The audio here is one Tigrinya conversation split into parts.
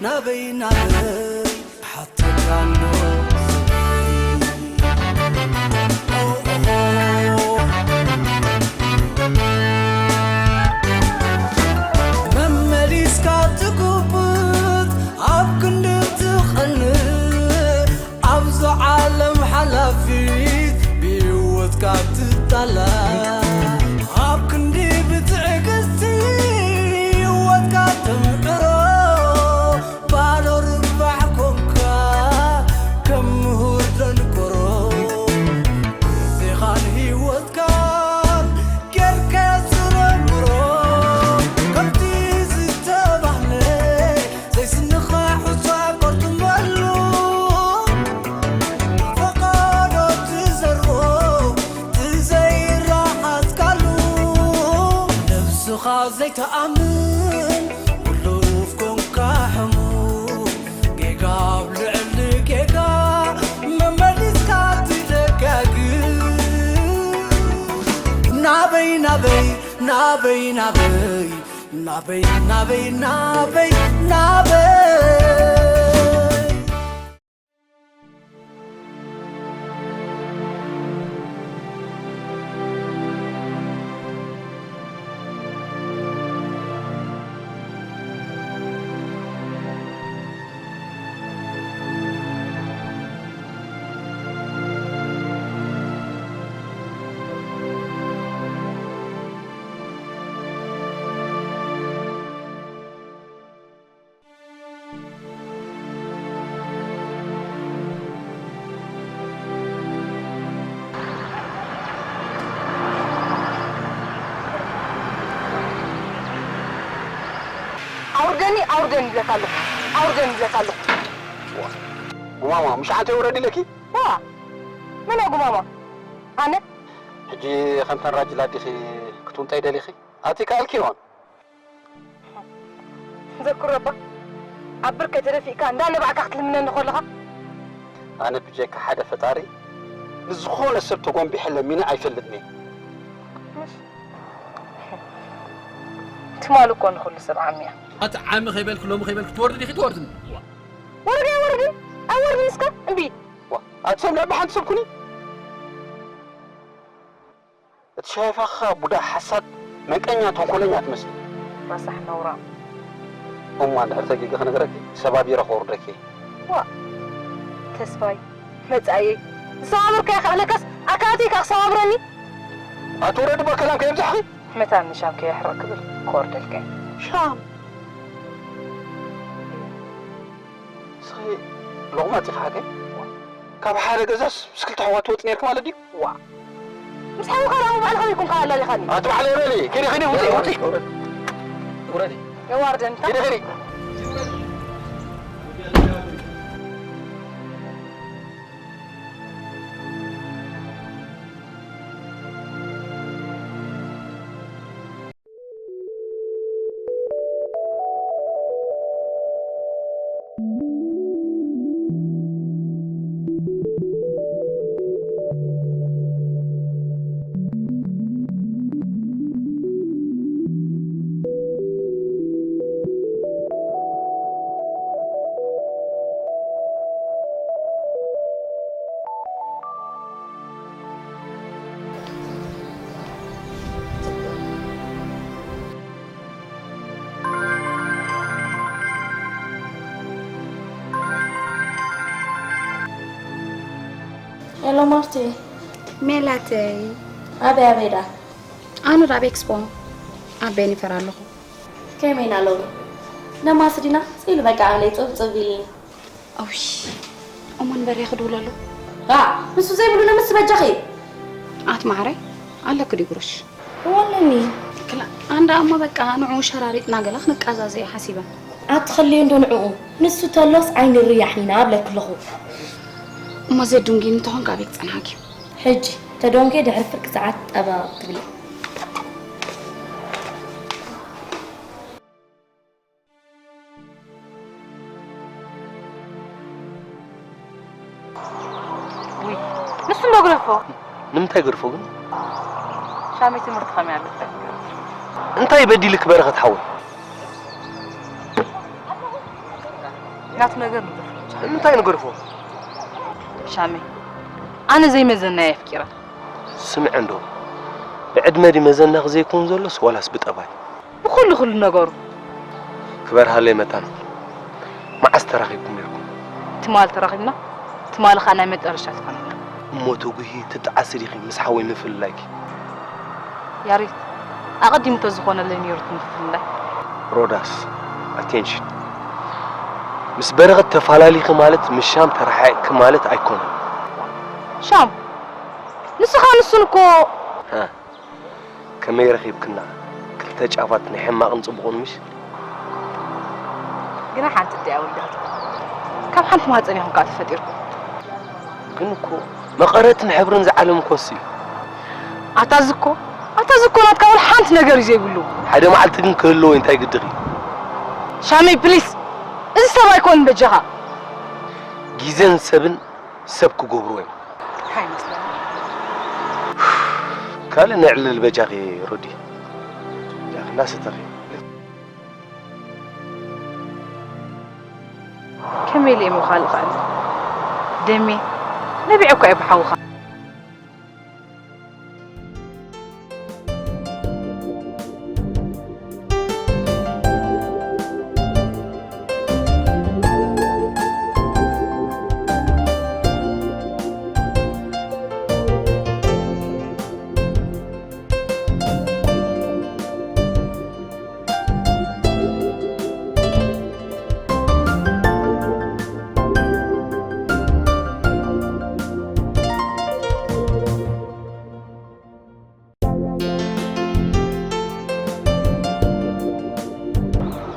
ናበይ ናበይ ሓተካ ኣሎ መመሊስካ ትጉብጥ ኣብ ክንዲ ትቐንእ ኣብዛ ዓለም ሓላፊት ብህይወትካ ትጣላ ኣብ ክንዲ ብትዕግስቲ ህይወትካ ተምዕሮ ባዶ ርባሕ ኮንካ ከም ምሁር ደንቆሮ ግዜኻን ህይወትካን ጌርካ ዝረምሮ ከምቲ ዝተባህለ ዘይስንኻ ሑጻ ቆርጥመሉ ፈቓዶ ትዘርኦ ትዘይረኣስካሉ ነብስኻ ዘይተኣምን ውሉፍ ኮንካ ሕሙም ጌጋ ኣብ ልዕሊ ጌጋ መመሊስካ ትደጋግም ናበይ ናበይ ናበይ ናበይ ናበይ ናበይ ናበይ ናበይ ኣውርደኒ ኣውርደኒ ይብለካ ኣለኹ ኣውርደኒ ይብለካ ኣለኹ። ጉማማ ምሽ ሓንቲ ውረድ ኢለኪ። ዋ መን እያ ጉማማ? ኣነ ሕጂ ከምተን ራጅላ ዲኺ ክትውንጠይ ደሊኺ? ኣቲ ከኣልኪ ይኾን? ዘክሮ እባ ኣብ ብርከይ ተደፊእካ እንዳነባዕካ ክትልምነኒ ከለኻ። ኣነ ብጀካ ሓደ ፈጣሪ ንዝኾነ ሰብ ተጎንቢሐ ለሚነ ኣይፈልጥን እየ። ትማሊ እኮ ንኹሉ ሰብ ዓሚያ። ኣቲ ዓሚ ከይበልኪ ሎሚ ከይበልኪ ትወርዲ ዲኺ ትወርድኒ? ወርዲ ኣይወርድን ኣይወርድን እስከ እምቢ። ኣቲ ሰብ ልዕሊ ሓንቲ ሰብ ኩኒ። እቲ ሸፋኻ ቡዳ ሓሳድ መንቀኛ ተንኮለኛ ትመስሊ። ረሳሕ ነውራም። እሞ እንድሕር ተጊገ ክነግረኪ ሰባቢረ ከውርደኪ እየ። ዋእ ተስፋይ መጻኢየይ ዝሰባበርካዮ ከዕለካስ ኣካላተይ ከኣ ክሰባብረኒ። ኣቲ ውረድ እባ ከላም ከየብዛሕኺ። መታን ንሻም ከየሕርቕ ክብል ከወርደልካ እየ። ሻም ንስኺ ሎቕማጽ ኢኺ ሓቀይ? ካብ ሓደ ገዛስ ምስ ክልተ ኣሕዋት ትወጺ ነይርኪ ማለት ድዩ? ዋእ! ምስ ሓውኻ ደኣ ባዕልኻ ዘይኮንካ ኣላሊኻኒ። ኣቲ ባዕለይ በሊ፣ ኪዲ ኺዲ ውጺ፣ ውጺ! ውረዲ። የዋርደንካ። ኪዲ ኺዲ። ሄሎ ማርቲ። ሜላተይ። ኣበይ ኣበይ ዳ? ኣነ ዳ ኣብ ኤክስፖ ኣብ ቤኒፈር ኣለኹ። ከመይ ኢና ሎሚ? ነማሲ ዲና? ስኢሉ በቃ ኣበለይ ጽብጽብ ኢልኒ። ኣውይ እሞ ንበርያ ክድውለሉ። ኣ ንሱ ዘይብሉ ነምስ በጃኺ። ኣት ማዕረይ ኣለኪ ድዩ ግሮሽ? እወ ኣለኒ። ክላ ኣንዳ እሞ በቃ ንዑ ሸራሪጥና ገለ ክንቃዛዘ እየ ሓሲበ። ኣትኸልዮ እንዶ ንዕኡ ንሱ ተሎስ ዓይኒ ርያሕ ኢና እብለኪ ኣለኹ። እሞ ዘዱንጊ እንተኾንካ ኣበይ ክጸንሓኪ? ሕጂ ተዶንጌ ድሕሪ ፍርቂ ሰዓት ጠበቕ ትብሊ። ውይ ንሱ እንዶ ግረፎ። ንምንታይ ገርፎ ግን? ሻሚ ትምህርቲ ከመይ ኣለካ? እንታይ በዲልክ በረኸት ሓወይ? ናቱ ነገር ንገር። ንምንታይ ንገርፎ? ሻመይ፣ ኣነ ዘይመዘናይ ኣፍቂረ። ስምዐ እንዶ፣ ብዕድመ ድዩ መዘናኺ ዘይከውን ዘሎስ ዋላስ ብጠባይ? ብኹሉ ኩሉ ነገሩ። ክበርሃለይ መታን፣ መዓስ ተራኺብኩም ነርኩም? ትማል ተራኺብና፣ ትማል ኸኣ ናይ መጨረሻ ዝኾነና። እሞ ትጉሂ ትጠዓሲ ዲኺ ምስ ሓወይ ምፍልላይኪ? ያሬት፣ ኣቐዲሙ ተዝኾነለይ ነይሩ እቲ ምፍልላይ። ሮዳስ፣ ኣቴንሽን። ምስ በረኸት ተፋላሊኺ ማለት ምስ ሻም ተረሓሒቕኪ ማለት ኣይኮነን። ሻም፣ ንስኻ ንሱን እኮ። ሃ፣ ከመይ ረኺብክና? ክልተ ጫፋት ናይ ሕማቕን ጽቡቕን ምሽ? ግና ሓንቲ እድያ ወልዳትኩም። ካብ ሓንቲ ማህጸን ኢኹም ከኣ ተፈጢርኩም። ግን እኮ መቐረትን ሕብርን ዝዓለም ኮስ እዩ። ኣታ ዝኮ፣ ኣታ ዝኮ ናትካ ወላ ሓንቲ ነገር እዩ ዘይብሉ። ሓደ መዓልቲ ግን ክህልዎ እንታይ ግድኺ? ሻመይ ፕሊስ፣ እዚ ሰብ ኣይኮን በጃኻ። ግዜን ሰብን ሰብ ክገብርዎ እዮም። እንታይ ይመስለኒ? ካልእ ነዕልል በጃኺ ሮዲ። በጃኺ እንዳሰተኺ። ከመይ ኢለ እየ ምኻል እኽእል? ደሜ፣ ነቢዐ እኮ እየ ብሓውኻ።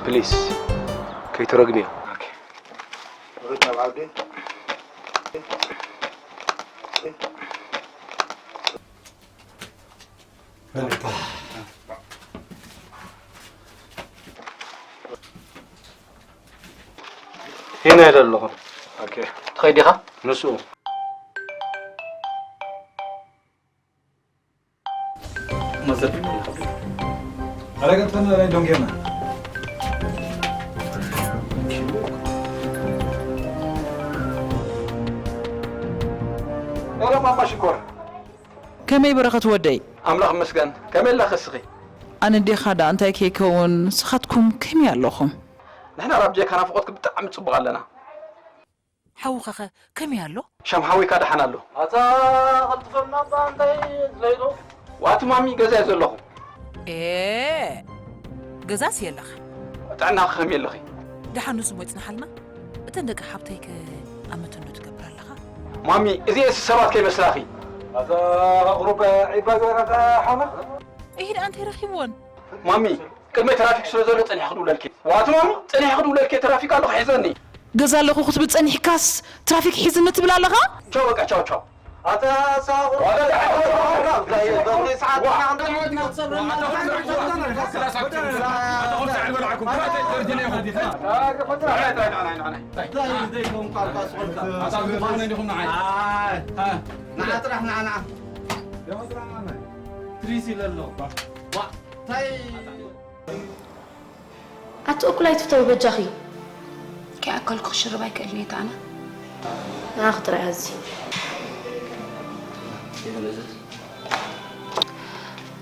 ፕሊስ፣ ከይትረግምዮ። ኦኬ። ሄና ኢለ ኣለኹ። ኦኬ። ትኸይድ ዲኻ? ንሱ። መዘርግሒ ኣለካ። ኣረጋግጠና ናይ ዶንጌና። ሄሎ ማማ ሽኮር። ከመይ በረኸት ወደይ? ኣምላኽ ይመስገን። ከመይ ኣለኺ እስኺ? ኣነ ዴኻ ደኣ እንታይ ከይከውን፣ ንስኻትኩም ከመይ ኣለኹም? ንሕና ራብ ጀካ ናፍቖትኪ ብጣዕሚ ጽቡቕ ኣለና። ሓውኻኸ ከመይ ኣሎ? ሻም ሓወይካ ደሓን ኣሎ። ኣታ ቀልጥፈና እባ እንታይ ትለይዶ? ዋቲ ማሚ ገዛ እየ ዘለኹ። ኤ፣ ገዛስ የለኻ። ጥዕናኺ ከመይ ኣለኺ? ደሓን ንሱ እሞ ይጽንሓልና። እተን ደቂ ሓብተይከ ኣብ መተንዶ ትገብር ኣለኻ? ማሚ፣ እዚኤስ ሰባት ከይመስላኺ። ኣታ ቁሩብ ዒባ ግበራ ሓውና። እሂ ደኣ እንታይ ረኺብወን? ማሚ፣ ቅድመይ ትራፊክ ስለ ዘሎ ጸኒሐ ክድውለልኪ። ዋቲ ማሚ፣ ጸኒሐ ክድውለልኪ ትራፊክ ኣለኹ ሒዘኒ። ገዛ ኣለኹ ክትብል ጸኒሕካስ ትራፊክ ሒዝኒ ትብል ኣለኻ? ቻው በቃ፣ ቻው፣ ቻው። ኣታ ሳቑ። ንዓ ጥራሕ ንዓ፣ ንዓ። ትሪሲ ለሎ። ዋ፣ ታይ ኣቲ እኩል ኣይትፍተዊ በጃኺ። ከይኣከልኩ ክሽርብ ኣይክእልን እየ፣ ኣነ። ንዓኺ ጥራይ ኣዚ።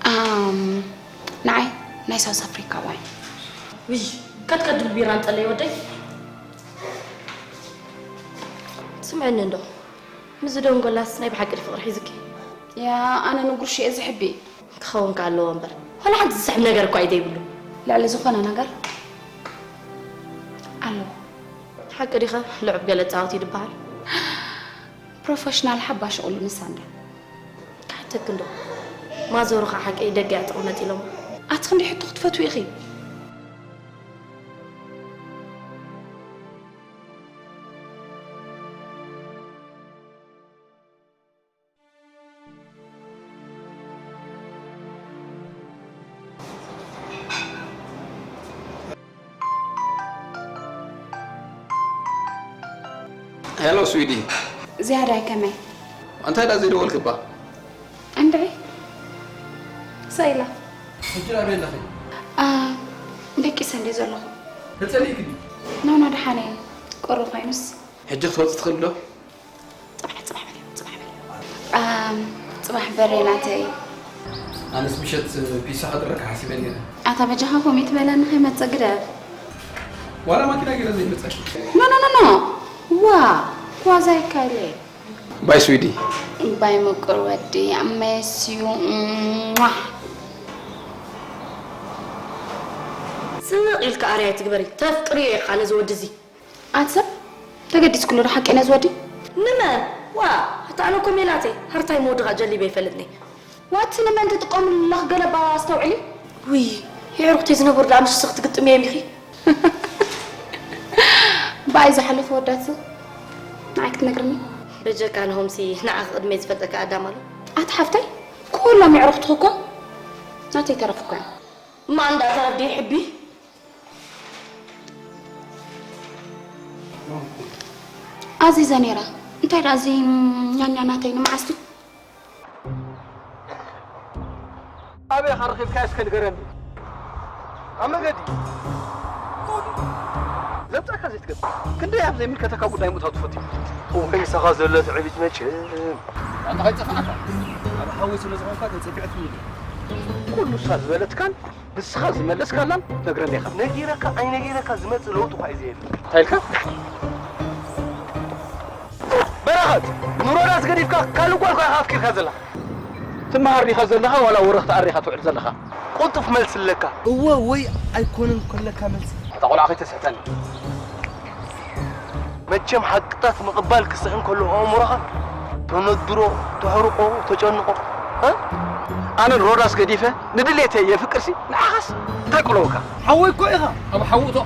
ኣም፣ ንዓይ ናይ ሳውስ ኣፍሪካ ዋይን። ውይ፣ ከትከድል ቢራ እንጠለይ ወደይ። ስምዕኒ እንዶ፣ ምስ ዝደንጎላስ ናይ ብሓቂ ድዩ ፍቕሪ ሒዙኪ? ያ፣ ኣነ ንጉርሽ እየ ዝሕቢ። ክኸውን ከ ኣለዎ እምበር። ዋላ ሓንቲ ዝስሕብ ነገር እኳ እዩ ዘይብሉ። ልዕሊ ዝኾነ ነገር ኣለዎ። ሓቂ ዲኸ? ልዑብ ገለ ጻወት እዩ ድበሃል። ፕሮፌሽናል ሓባሽ ቁሉ ንሳ እንድያ። ክሓተኪ እንዶ። ማዘሩ ኸዓ ሓቂ ደገ እያ ትቕመጥ ኢሎሞ። ኣቲ ክንደይ ሕቶ ክትፈትዊ ኢኺ? ሄሎ ስዊዲ። ዝያዳይ ከመይ? እንታይ ደኣ ዘይደወልኪ እባ? እንድዒ። ሳይላ። ሕጂ ኣበይ ኣለኺ? ኣ፣ ደቂሰ እንድየ ዘለኹ። ተጸሊእኪ ድዩ? ኖ፣ ኖ፣ ደሓን እየ። ቁሪ ኮይኑስ። ሕጂ ክትወጽእ ትኽእል ዶ? ጽባሕ፣ ጽባሕ በል፣ ጽባሕ በል። ኣም፣ ጽባሕ በሬ ናተይ። ኣነስ ምሸት ፒሳ ከጥረካ ሓሲበ ነይረ። ኣታ በጃኻ ከምኡ ትበለኒ ከይመጽእ ግደፍ። ዋላ ማኪና ገይረ ዘይመጸ። ኖ፣ ኖ፣ ኖ፣ ኖ። ዋ፣ ጓዛ ይካለ። ባይ ስዊዲ። ባይ ምቁር ወዲ፣ I miss you. ሟ። ስቕ ኢልካ ኣርኣያ ትግበሪ። ተፍቅርዮ ኢኻ ነዚ ወዲ እዚ። ኣቲ ሰብ፣ ተገዲስክሉ ዶ ሓቂ ነዚ ወዲ? ንመን? ዋ፣ ኣታ ኣነ እኮ ሜላተይ፣ ሃርታይ ምወድኻ ጀሊበ ይፈልጥኒ። ዋቲ ንመን ትጥቀምሉ ኣለኽ ገለ እባ ኣስተውዕሊ። ውይ፣ የዕሩኽተይ ዝነበሩ ደኣ ምስስ ክትግጥምዮም ኢኺ። ብኣይ ዝሓለፈ ወዳት ንዓይ ክትነግርኒ? በጀካ ንሆምሲ ንዓኺ ቅድመይ ዝፈልጠካ ኣዳም ኣሎ። ኣቲ ሓፍተይ፣ ኩሎም የዕሩኽትኺ እኮ ናተይ ተረፍ እኮ እዮም። እማ እንዳ ተረፍ ድየ ሕቢ? ኣዚዘ ነይራ። እንታይ ደኣ እዚ ኛኛ ናተይ ንመዓስ ድዩ? ኣበይ ኢኻ ረኺብካዮ እስከ ንገረኒ። ኣብ መገዲ። ዘምጻእካ ዘይትገጽ። ክንደይ ኣብ ዘይምልከተካ ጉዳይ ምእታው ትፈቱ። እወ ምሳኻ ዘሎ ትዕቢት መቸም። ኣንታ ከይጸፋዕካ። ኣብ ሓዊ ስለ ዝኾንካ ተጸፊዐ ትውል። ኩሉ እሳ ዝበለትካን ንስኻ ዝመለስካላን ነግረኒ ኢኻ። ነጊረካ ኣይነጊረካ ዝመጽእ ለውጢ እኳ እዩ ዘየለ። እንታይ ኢልካ? በረኸት፣ ንሮዳስ ገዲፍካ ካልእ ጓል ኳ ኢኻ ኣፍቂርካ ዘለኻ። ትመሃር ዲኻ ዘለኻ ዋላ ወረኽቲ ኣሪኻ ትውዕል ዘለኻ? ቅልጡፍ መልሲ ኣለካ። እወ ወይ ኣይኮነን ከለካ መልሲ። ኣታ ቆልዓ ከይተስሕተኒ። መቸም ሓቅታት ምቕባል ክስሕን ከሎ ኣእምሮኻ ተነድሮ፣ ተሕርቆ፣ ተጨንቆ። እ? ኣነ ንሮዳስ ገዲፈ ንድሌተይ የፍቅርሲ ንዓኻስ እንታይ ቅለወካ? ሓወይ እኮ ኢኻ። ኣብ ሓዊ እቶ።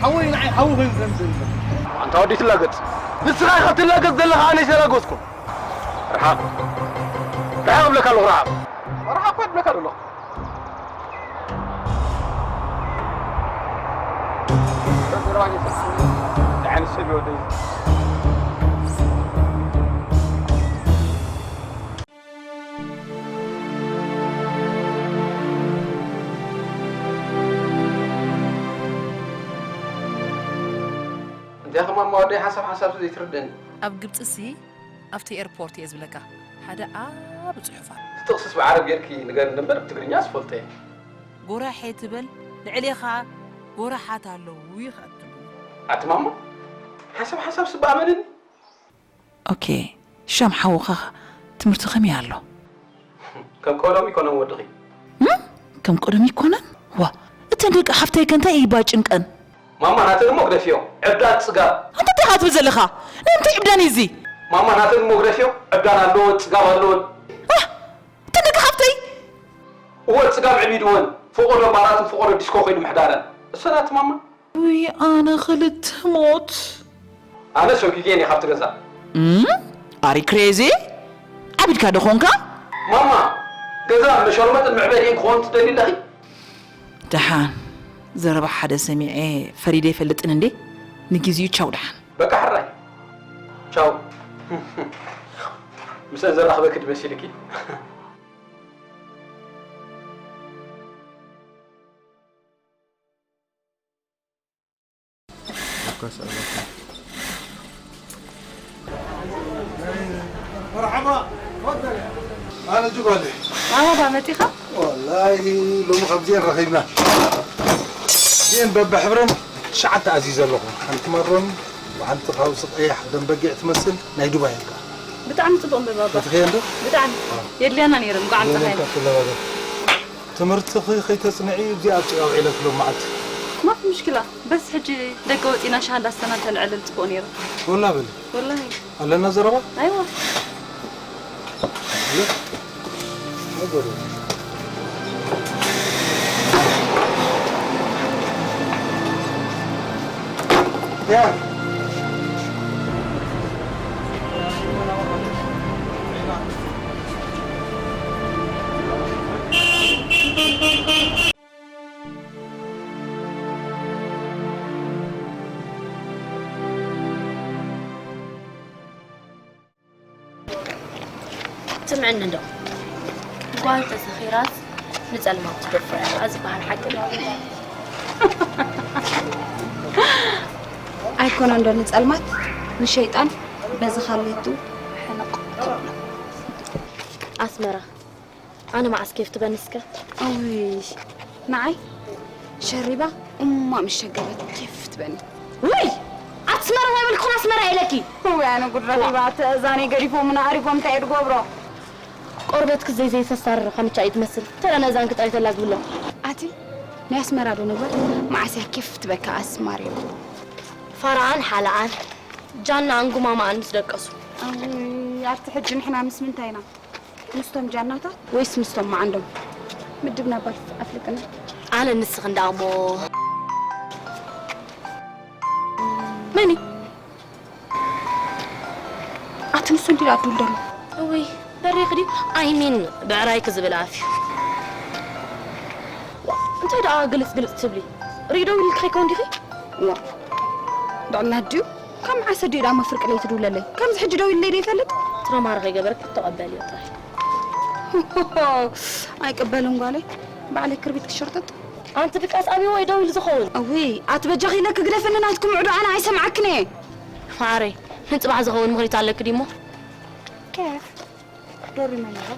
ሓወይ ንዓይ ሓዊ ኮይኑ ከም ዝብል። ኣንታ ወዲ ትላገጽ። ንስኻ ኢኻ ትላገጽ ዘለኻ፣ ኣነ ኣይተላገጽኩን። ርሓቕ። ርሓቕ እብለካ ኣለኹ፣ ርሓቕ። ርሓቕ እኮ እብለካ ዘለኹ። እንታይ ኸማን ማወደይ ሓሳብ ሓሳብ ዘይትርደኒ። ኣብ ግብጽሲ ኣብቲ ኤርፖርት እየ ዝብለካ። ሓደ ዓቢ ጽሑፍ ኣሎ። እቲ ጥቕስስ ብዓረብ ጌርኪ ንገርኒ እምበር ብትግርኛ ዝፈልጦ እየ። ጎራሐ ትበል፣ ልዕሌኻ ጎራሓት ኣለዉ ኢኻ እትብሉ። ኣቲ ማማ፣ ሓሳብ ሓሳብ ስባእ በልኒ። ኦኬ፣ ሻም ሓውኻ ትምህርቲ ከመይ ኣሎ? ከም ቀደሙ ይኮነን ወድኺ። እም? ከም ቀደሙ ይኮነን? ዋ፣ እተን ደቂ ሓፍተይ ከ እንታይ እባ ጭንቀን? ማማ ናተን እሞ ግደፍዮ፣ ዕብዳን ጽጋብ። ኣንታ እንታይ ኢኻ ትብል ዘለኻ? ንምንታይ ዕብዳን እዩ እዚ? ማማ ናተን እሞ ግደፍዮ፣ ዕብዳን ኣለወን፣ ጽጋብ ኣለወን። ኣህ፣ እተን ደቂ ሓፍተይ? እወ ጽጋብ ዕቢድወን፣ ፈቆዶ ባራትን ፈቆዶ ዲስኮ ኮይኑ ምሕዳረን። እሰናት ማማ። ውይ ኣነ ክልተ ሞት። ኣነ ሰጒገ እየ ካብቲ ገዛ። እም? ኣሪ ክሬዚ? ዓቢድካ ዶ ኾንካ? ማማ፣ ገዛ መሸርመጥን መዕበሊን ክኾን ትደሊ ኣለኺ? ደሓን፣ ዘረባ ሓደ ሰሚዐ ፈሪደ ኣይፈልጥን እንዴ? ንግዜኡ ቻው ደሓን። በቃ ሕራይ። ቻው። ምስአን ዘራኽበኪ ድመሲልኪ? መርሓባ፣ ተፈደል። ኣነ ጅጓለ። ኣበባ መጢኻ? ወላሂ ሎሚ ካብዚኤን ረኺብና። እዚኤን በብሕብረን ትሽዓተ ኣዚዘ ኣለኹ። ሓንቲ ማሮን፣ ሓንቲ ካብዚ ቀያሕ ደም በጊዕ ትመስል ናይ ዱባይ እያ። ብጣዕሚ ጽቡቕ እምበባ ኣባ። ፈትኽየን ዶ? ብጣዕሚ። ኣዎ። የድልያና ነይረን፣ እንኳዕ ኣምጻኻየን። የለን፣ ቀጥሎ በለ። ትምህርትኺ ከይተጽንዒ እዚኣ ኣብዚኣ ውዒለኪ ሎም መዓልቲ። ማፊ ምሽክላ፣ በስ ሕጂ ደገ ወጺና ሻሂ እንዳስተና እንተንዕልል ጽቡቕ ነይሩ። ወላ በሊ። ወላሂ። ኣለና ዘረባ? ኣይዋ። ያ። ስምዕኒ እንዶ፣ ጓል ተሰኺራስ ንጸልማት ትደፍር እያ ዝበሃል ሓቂ ነው። ኣይኮነን ዶ ንጸልማት ንሸይጣን በዚ ካልቱ ሕንቕ ትብሎ። ኣስመራ ኣነ መዓስ ኬፍ ትበኒ እስከ። እውይ ንዓይ ሸሪባ እማ ምስ ሸገበት ኬፍ ትበኒ። ውይ ኣስመራ ኣይበልኩን ኣስመራ ኢለኪ። እውይ ኣነ ጉድ ረኺባ፣ እቲ እዛነይ ገዲፎምና ኣሪጎም እንታይ እየ ድገብሮ? ቆርበትኪ ዘይ ዘይተሳርር ከምቻ እዩ ትመስል። ተረ ነዛን ክጥራይ ተላግብሎ። ኣቲ ናይ ኣስመራ ዶ ነበር መዓስ እያ ኬፍ ትበካ ኣስማርዮ። ፋራኣን ሓላኣን ጃና ኣንጉማማኣን ምስ ደቀሱ። ኣብቲ ሕጂ ንሕና ምስ ምንታይ ኢና? ምስቶም ጃናታት ወይስ ምስቶም መዓንዶም? ምድብና ባል ኣፍልጥና። ኣነ ንስኺ እንዳሞ መኒ ኣቲ ንሱ እንዲ ኣዱል ደሎ። እውይ በሪኽ ድዩ? ኣይሚን ብዕራይኪ ዝብል ኣፍ እዩ። ዋ፣ እንታይ ደኣ ግልጽ ግልጽ ትብሊ? ሪዶ ኢልኪ ከይከውን ዲኺ? ዋ ድዕላ ድዩ? ካብ መዓስ ኣዲኡ ደኣ መፍርቂ ለይቲ ድውለለይ? ከምዚ ሕጂ ደው ኢለይ ዶ ይፈልጥ? ትረማሪ ከይገበረኪ ተቐበልዮ ጥራይ። ኣይቅበልን ጓለይ፣ ባዕለይ ክርቢት ክሽርጥጥ። ኣንቲ ድቃስ ኣብይዎ እዩ ደው ኢሉ ዝኸውን። እውይ ኣቲ በጃኺ ኢለኪ ግደፍኒ፣ ናትኩም ዕዶ ኣነ ኣይሰምዓክን እየ። ማዓረይ ንጽባሕ ዝኸውን ምኽኒት ኣለኪ ድዩሞ? ኬፍ ዶሪመ ነይረ።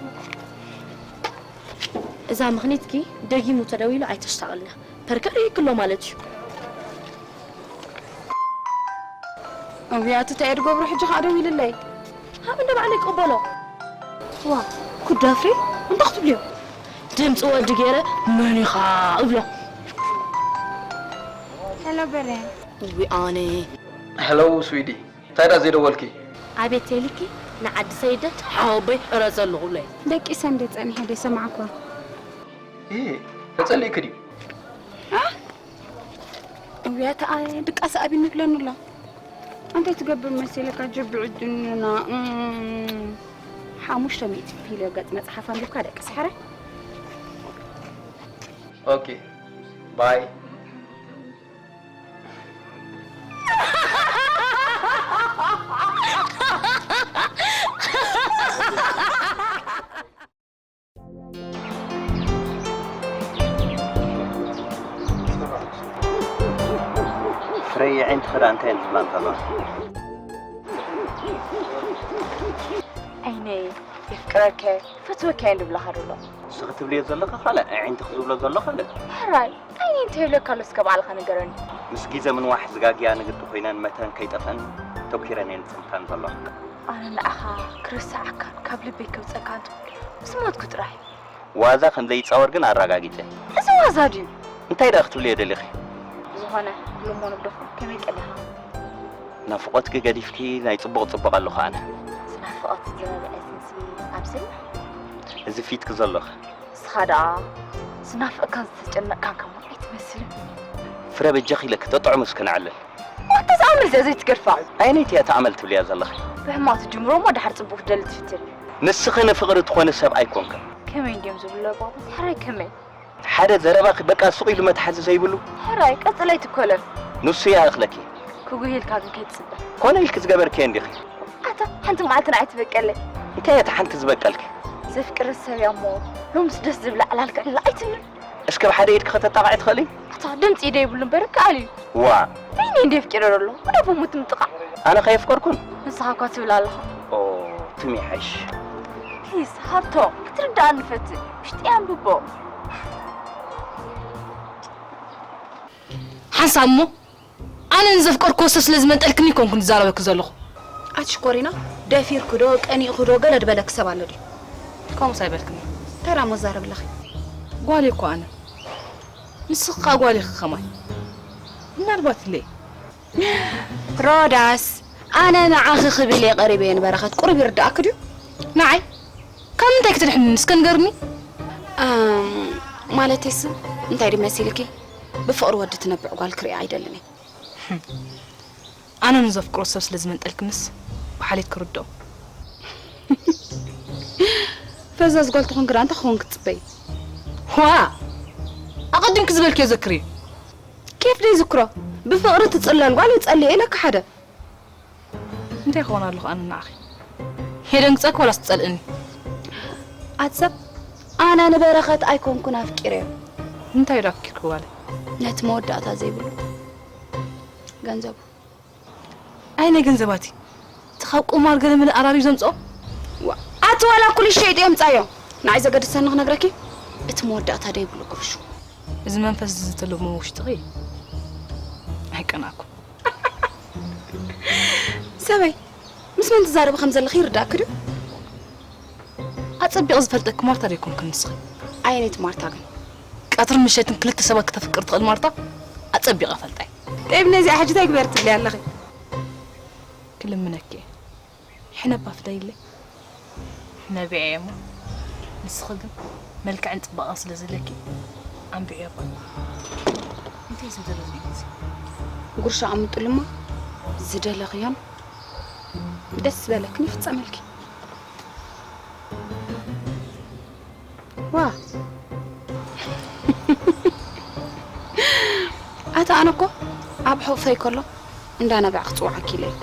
እዛ ምኽኒትኪ ደጊሙ ተደዊሉ ኣይተሽታቕልና። ፐርከር ይክሎ ማለት እዩ። እውያት እንታይ እየ ድገብሮ ሕጂ ከዓ ደው ኢልለይ። ሃብ እንደ ባዕለይ ይቅበሎ። ዋ ኩዳፍሪ እንታይ ክትብልዮ? ድምፂ ወዲ ገይረ መን ኢኻ እብሎ። ሄሎ በሬ። እዊ ኣነ ሄሎ ስዊዲ፣ እንታይ ደኣ ዘይደወልኪ? ኣቤት ተይልኪ ንዓዲ ሰይደት ሓወቦይ ሕረ ዘለኹለይ። ደቂሰ እንደ ጸኒሐ ደይሰማዕኳ። እ ተጸሊእኪ ድዩ? እውያት ኣየ ድቃስ ኣቢኒ ብለኒ ኣሎ። እንታይ ትገብር መሲልካ ጅብዒ ድንና እም፣ ሓሙሽተ ሚእቲ ኪሎ ገጽ መጽሓፍ ኣንቢብካ ደቅስ ሕራይ። ኦኬ ባይ። ፍረይ የዒንቲ ክዳ እንታይ እየን ዝብላ እንተለዋ? ዓይነይ የፍቅረከ ፈትወከ እየን ዝብላኻ ዘሎ። ንስኺ ትብልዮ ዘለኺ ካልእ፣ ኣዒንትኺ ዝብሎ ዘሎ ካልእ። ሕራይ ዓይነይ እንታይ ይብለካ ኣሎ እስከ ባዕልኻ ንገረኒ። ምስ ግዜ ምንዋሕ ዝጋግያ ንግዲ ኮይነን መተን ከይጠፍአን ተኲረን እየን ዝጽንታን ዘለዋ። ኣነ ንዓኻ ክርስዓካን ካብ ልበይ ከውጸካ እንተኾይነ ምስ ሞትኩ ጥራሕ እዩ። ዋዛ ከም ዘይጻወር ግን ኣረጋጊጸ። እዚ ዋዛ ድዩ? እንታይ ደኣ ክትብልዮ ደሊኺ? ብዝኾነ ሎሞ ንግደፎ ከመይ ቀኒኻ? ናፍቖትኪ ገዲፍኪ ናይ ጽቡቕ ጽቡቕ ኣለኹ ኣነ። ዝናፍቐት ዝረብዐ ስንሲ ኣብስኒ። እዚ ፊትኪ ዘሎኸ? ንስኻ ደኣ ዝናፍቐካን ዝተጨነቕካን ከማን ኣይትመስልን። ፍረ በጃኺ ኢለኪ ተጥዕሙ እስከ ንዓልል። ኣታ እዛ ኣመል እዚኣ ዘይትገድፋ። ኣየነይቲ እያ እታ ኣመል ትብልያ ዘለኺ? ብሕማቕ ትጅምሮ እሞ ደሓር ጽቡቕ ክትደሊ ትፍትን። ንስኺ ንፍቕሪ ትኾኒ ሰብ ኣይኮንክን። ከመይ እንድዮም ዝብሉ ኣቦታት? ሕራይ ከመይ? ሓደ ዘረባኺ በቃ ሱቕ ኢሉ መትሓዚ ዘይብሉ። ሕራይ ቀጽል ኣይትኮለፍ። ንሱ እያ እኽለኪ። ክጉህ ኢልካ ግን ከይትጽበ። ኮነ ኢልኪ ዝገበርክዮ እንዲኺ። ኣታ ሓንቲ መዓልቲ ንዓይ ትበቀለይ። እንታይ እያ እታ ሓንቲ ዝበቀልኪ? ዘፍቅር ሰብ እያ እሞ ሎምስ ደስ ዝብላ ዕላል ክዕልል ኣይትብልን። እስከ ብሓደ ኢድኪ ከተጣቕዒ ትኽእሊ? ኣታ ድምጺ ኢደ የብሉን እምበር ይከኣል እዩ። ዋእ! በይነይ እንድየ ኣፍቂረ ዘሎ፣ ወደ ኣቦ ሙት ምጥቓዕ። ኣነ ከየፍቀርኩን? ንስኻ እኳ ትብል ኣለኻ። ኦ፣ ትም ይሓይሽ። ፕሊስ፣ ሃብቶም፣ ክትርድኣኒ ፈትን። ውሽጠይ ኣንብቦ። ሓንሳብ እሞ ኣነ ንዘፍቀርክዎ ሰብ ስለ ዝመንጠልክኒ ኣይኮንኩን ዝዛረበኪ ዘለኹ። ኣቲ ሽኮሪና፣ ደፊርኪ ዶ ቀኒእኪ ዶ ገለ ድበለኪ ሰብ ኣሎ ድዩ? ከምኡስ ኣይበልክኒ። እንታይ ደኣ እሞ ትዛረቢ ኣለኺ? ጓል እየ እኮ ኣነ። ንስኺ ከኣ ጓል ኢኺ ከማይ። ምናልባት ኢለ እየ። ሮዳስ፣ ኣነ ንዓኺ ክብል እየ ቀሪበየን በረኸት። ቁሩብ ይርድኣኪ ድዩ? ንዓይ? ካብ ምንታይ ክትድሕንኒ እስከ ንገርኒ? እም፣ ማለተይስ እንታይ ድዩ መሲልኪ? ብፍቕሪ ወዲ ትነብዕ ጓል ክርኢ ኣይደልን እየ። ኣነ ንዘፍቅሮ ሰብ ስለ ዝመንጠልክንስ ብሓልየት ክርድኦ። ፈዛዝ ጓል ተኾንኪ ደኣ እንታይ ክኸውን ክትጽበዪ? ዋእ! ኣቐዲምኪ ዝበልክዮ ዘክርዮ። ኬፍ ደይዝክሮ? ብፍቕሪ ትጽለል ጓል እየ ጸሊኤ ኢለኪ ሓደ። እንታይ ክኾን ኣለኹ ኣነ ንዓኺ? የደንግጸኪ ዋላስ ትጸልእኒ? ኣቲ ሰብ ኣነ ንበረኸት ኣይኮንኩን ኣፍቂረዮ። እንታይ ዶ ኣፍቂርኪ ጓለይ? ነቲ መወዳእታ ዘይብሉ ገንዘቡ። ኣይ ናይ ገንዘባቲ እቲ ካብ ቁማር ገለ መለ ኣራርዩ ዘምፅኦ። ዋ፣ ኣቲ ዋላ ኩሉ ሸይጡ የምፃዮ። ንዓይ ዘገድሰኒ ክነግረኪ፣ እቲ መወዳእታ ደይብሉ ቁርሹ። እዚ መንፈስ እዚ ተለሞ ውሽጥኺ ኣይቀናኩም። ሰበይ፣ ምስ መን ትዛረቢ ከም ዘለኺ ይርዳእኪ ድዩ? ኣጸቢቐ ዝፈልጠኪ ማርታ ደይኮንክን ንስኺ? ኣየነይቲ ማርታ ግን? ቀትርን ምሸትን ክልተ ሰባት ክተፍቅር ትኽእል ማርታ ኣጸቢቐ እፈልጣ እየ። ጠይብ ነዚኣ ሕጂ እንታይ ግበሪ ትብሊ ኣለኺ? ክልምነኪ እየ። ሕነባ ፍደይለይ። ነቢዐ እየ እሞ ንስኺ ግን መልክዕን ጽባቐን ስለ ዘለኪ ኣንብዕዮ እባ። እንታይ እዩ ዝደሎ ዘሎ እዚ? ጉርሻ ኣምጡልሞ ዝደለኽዮን ደስ ዝበለክን ይፍጸመልኪ። ዋ ኣታ ኣነ እኮ ኣብ ሕቑፈይ ከሎ እንዳነብዐ ክጽውዓኪ ኢለ እየ።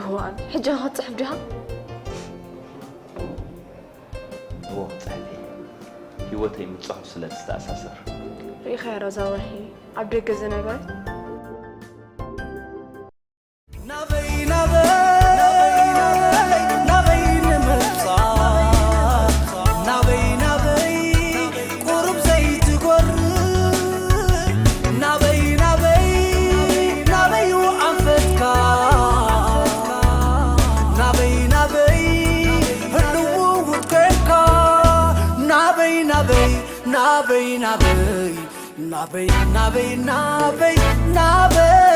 እዋን ሕጂ ኸ ክትጽሕፍ ዲኻ? እዎ፣ ክጽሕፍ እየ። ህይወተይ ምስ ጽሑፍ ስለ ዝተኣሳሰር። ርኢኻያ ሮዛ ወርሒ ኣብ ደገ ዝነበረት? ናበይ ናበይ ናበይ ናበይ ንምብጻሕ ናበይ ናበይ ቁሩብ ዘይትጎርእ ናበይ ናበይ ናበይ ኣንፈትካ ናበይ ናበይ ህልው ውድ ኮንካ ናበይ ናበይ ናበይ ናበይ ናበይ ናበይ ናበይ ናበይ